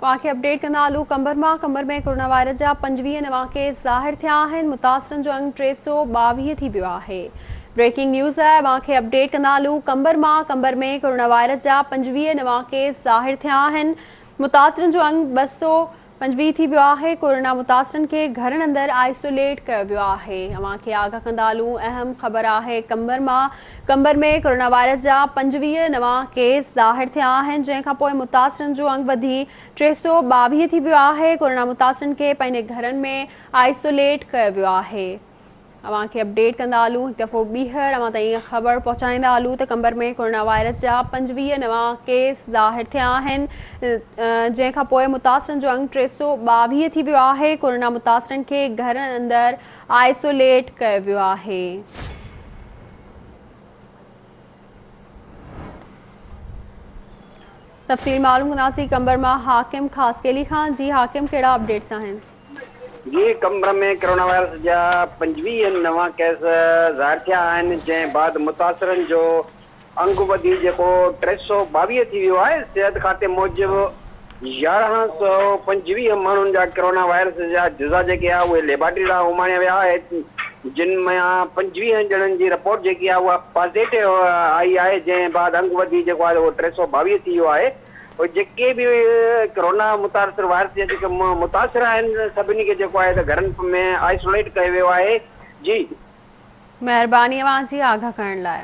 اوهان کي اپڊيٽ ڪندا هلون قمبر مان قمبر ۾ ڪورونا وائرس جا 25 نوان ڪيس ظاهر ٿيا آهن متاثرن جو انگ 322 ٿي ويو آهي بريڪنگ نيوز آهي اوهان کي اپڊيٽ ڪندا هلون قمبر مان قمبر ۾ ڪورونا وائرس جا 25 نوان ڪيس ظاهر ٿيا آهن متاثرن جو انگ 225 ٿي ويو آهي، ڪورونا متاثرن کي گهرن اندر آئسوليٽ ڪيو ويو آهي، اوهان کي آگاهه ڪندا هلون اهم خبر آهي قمبر مان قمبر ۾ ڪورونا وائرس جا 25 نوان ڪيس ظاهر ٿيا آهن جنهن کانپوء متاثرن جو انگ وڌي 322 ٿي ويو آهي، ڪورونا متاثرن کي پنهنجي گهرن ۾ آئسوليٽ ڪيو ويو آهي. اوهان کي اپڊيٽ ڪندا هلون هڪ دفعو ٻيهر اوهان تائين خبر پهچائيندا هلون ته قمبر ۾ ڪورونا وائرس جا 25 نوان ڪيس ظاهر ٿيا آهن جنهن کان پوء متاثرن جو انگ 322 ٿي ويو آهي ڪورونا متاثرن کي گهرن اندر آئسوليٽ ڪيو ويو آهي. تفصيل معلوم ڪنداسين قمبر مان حاڪم خاصخيلي کان جي حاڪم ڪهڙا اپڊيٽس آهن. جي قمبر ۾ ڪرونا وائرس جا 25 نوان ڪيس ظاهر ٿيا آهن جنهن بعد متاثرن جو انگ وڌي جيڪو 322 ٿي ويو آهي صحت کاتي موجب 1125 ماڻهن جا ڪرونا وائرس جا جزا جيڪي آهي اهي ليبارٽري ڏانهن اماڻيا ويا آهي جن مان 25 ڄڻن جي رپورٽ جيڪي آهي اها پازيٽو آئي آهي جنهن بعد انگ وڌي جيڪو آهي اهو 322 ٿي ويو آهي جيڪي به ڪرونا متاثر وائرس جا جيڪي متاثر آهن سڀني کي جيڪو آهي ته گهرن ۾ آئسوليٽ ڪيو ويو آهي جي. مهرباني اوهان جي آگاهه ڪرڻ لاء.